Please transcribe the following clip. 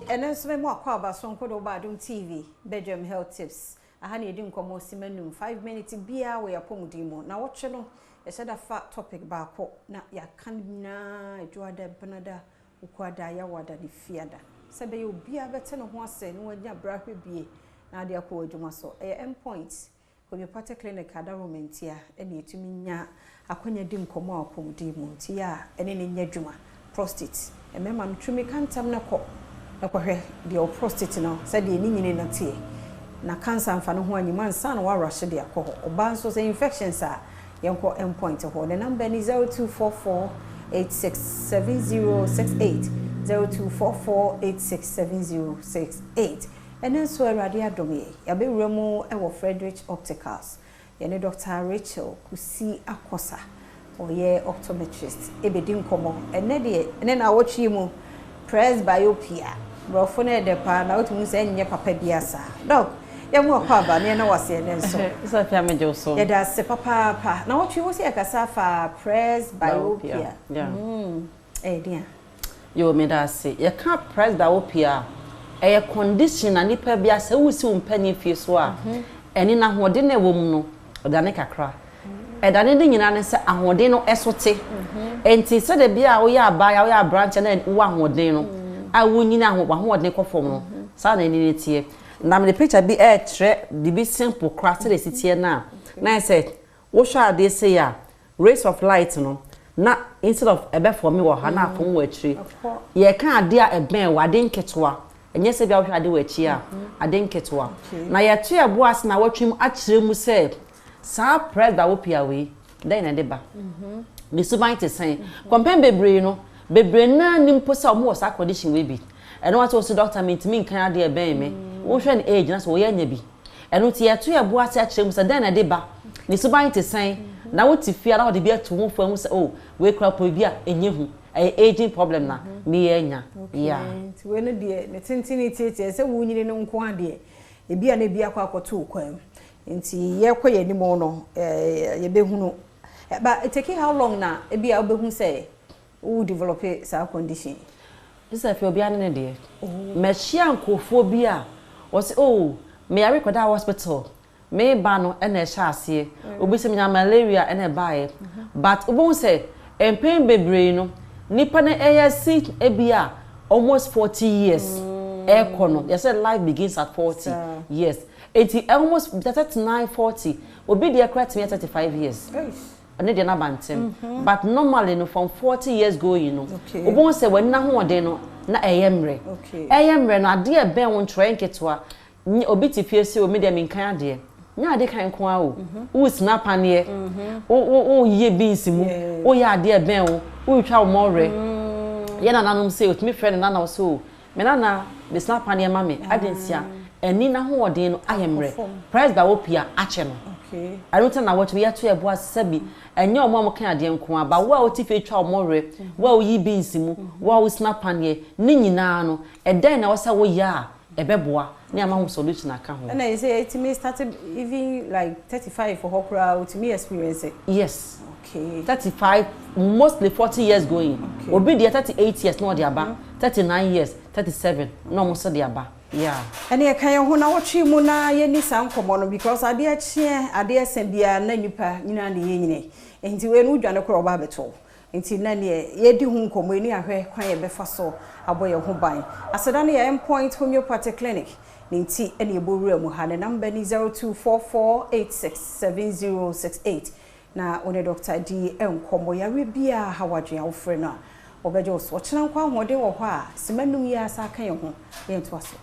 Ɛno nso mɛmu akɔ aba so nkodo ba Adom TV Bedroom Health Tips. Aha na yɛdi nkɔmmɔ sima 5 5 minutes biara wɔ yɛapɔmuden mu. Na wɔtwe no, yɛhyɛ da fa topic baako na yɛaka no nyinaa, Adwoada, Benada, Wukuada, Yawada ne Fiada, sɛ bɛyɛ obiara bɛte ne ho ase na wanya berɛ ahwɛ bie na ade akɔ adwuma so. Ɛyɛ Endpoint Homeopathic Clinic adaromantia ɛne yɛtumi nya akwanya di nkɔmmɔ a apɔmuden mu nti a ɛne ne nyɛ adwuma. Prostate, mmarima no tumi ka ntam no kɔ na kɔhwɛ deɛ ɔ prostate no, sɛdeɛ ne nyini no teɛ, na cancer mfa ne ho anyim ansa na woawarahye de akɔ hɔ. Ɔbaa nso, sɛ infections a, yɛnkɔ Endpoint hɔ. Ne number ni 0244 867068, 0244 867068. Ɛno nso, Awurade adom, yɛ yɛabɛwura mu ɛwɔ Frederick Opticals. Yɛne Dr Rachel Kusi Akɔsa, ɔyɛ optometrist, ɛbɛdi nkɔmmɔ ɛnɛ deɛ. Ɛnɛ na awɔtwe mu presbyopia, borɔfo no ɛdɛ paa na wotumi sɛ ɛnyɛ papa bi asa. Doc, yɛmu akɔ aba ne ɛna wase ɛnɛ nso. Sɛ megye wo so. Yɛda ase papaapa. Na wɔtwe wo sɛ yɛkasa fa presbyopia. Ɛyɛ den a? Yo, meda ase. Yɛka presbyopia a, ɛyɛ condition na nipa bi a sɛ wosi wo mpanyin fie so a, ɛne n'ahoɔden na ɛwɔ mu no ɔdane kakra. Ɛdane ne nyinaa ne sɛ ahoɔden no ɛso te. Nti sɛdeɛ bi a woyɛ abaayewa, woyɛ aberanteɛ na wowɔ ahoɔden no a, wonyini aho w'ahoɔden kɔ fam no, saa na ɛni ne teɛ. Na mede picture bi ɛɛkyerɛ biribi simple koraa sɛdeɛ esi teɛ no a, na yɛ sɛ wohwɛ adeɛ sei a, rays of light no na instead of ɛbɛ form wɔ ha na a form wɔ akyire. Yɛka adeɛ a ɛbɛn wɔ ade nketewa, ɛnyɛ sɛ bi a wohwɛ ade wɔ akyi a, ade nketewa. Na yɛto yɛbo ase na wɔtwe mu akyerɛ mu sɛ saa presbyopia wei, dɛn na ɛde ba, ne suban te sɛn? Kɔmpɛn bebree no, bebree naa ni mpo sɛ ɔmo wɔ saa condition wei bi. Ɛno wate wɔ so, doctor, mentumi nkan adeɛ ɛbɛn me. Wohwɛ no age na sɛ wɔyɛ anya bi. Ɛno nti yɛto yɛbo ase akyerɛ mu sɛ dɛn na ɛde ba, ne suban te sɛn, na wote fie a na wɔde bi ato ho fo ahu sɛ, oh, wei kura po bi a ɛnyɛ hu, ɛyɛ aging problem na meyɛ anya, yeah. Nti wei no deɛ, ne tenten tietie sɛ wonyini no nko adeɛ, ebi a na ebi akɔ akɔto wo kwan mu. Nti yɛkɔ yɛn anim no, yɛbɛhunu. But it take how long na ebi a wobɛhu sɛ wo develop saa condition? Sɛ afei obiara ne ne deɛ. Mahyia nkurɔfoɔ bi a wɔsɛ, oh, meyare kɔda hospital, meba no ɛna ɛhyɛ aseɛ. Obi sɛ menya malaria ɛna ɛbaeɛ. But wobɛhu sɛ mpɛn bebree no, nipa no ɛyɛ si ebi a almost 40 years ɛkɔ no. Yɛsɛ life begins at 40 years, eti almost 39, 40. Obi deɛ koraa tumi yɛ 35 years, ɛne deɛ n'aba ntɛm. But normally no, from 40 years going no, wobɛhu sɛ w'ani n'ahoɔden no na ɛyɛ mmerɛ. Ɛyɛ mmerɛ no, adeɛ ɛbɛn wo, ntwerɛ nketewa. Obi te fie sɛ omi deɛ, menkan adeɛ nyɛ ade kan nko ara o. Wosina paneɛ, woyie beans mu, woyɛ adeɛ ɛbɛn wo, wotwa wo mɔwerɛ. Yɛ nananom sɛ otumi frɛ ne nana sɛ, o, me nana, besina paneɛ ma me ade. Nsia ani n'ahoɔden no ayɛ mmerɛ, presbyopia akyɛ no. Ɛno nti na wɔtumi yɛto yɛ bo ase sɛbi ɛnyɛ ɔmo a wɔka adeɛ nko ara ba. Wo a wote fie twa ɔmo werɛ, wo a woyi beans mu, wo a wosina paneɛ ne nyinaa no, ɛdɛn na ɛwɔ sɛ woyɛ a ɛbɛboa ne ama ho solution aka ho? Ɛna yɛ sɛ ɛtumi start even like 35 hɔ koraa, otumi experience it? Yes. 35, mostly 40 years going. Obi deɛ, 38 years na ɔde aba, 39 years, 37 na ɔmo nso de aba, yeah. Ɛne ɛka yɛn ho na wɔtwe mu na yɛni saa nkɔmmɔ no, because adeɛ kyeɛ, adeɛ sɛn biara na nipa nyinaa ne yɛ nyine. Nti wei no, wodwane korɔ ɔba abɛtɔ. Nti na neɛ yɛdi ho nkɔmmɔ yi ne ahwɛ kwan yɛbɛfa so abɔ yɛn ho ban. Aseda no yɛ Endpoint Homeopathic Clinic ne nti ɛne ɛbɔ wura mu ha. Ne number ni 0244867068 na wo ne doctor di nkɔmmɔ. Yare biara ha wadwene a, wofrɛ no a, wɔbɛgye wo so. Ɔkyena nkɔ ahoɔden wɔ hɔ a, sima num yi asa aka yɛn ho, yɛntoa so.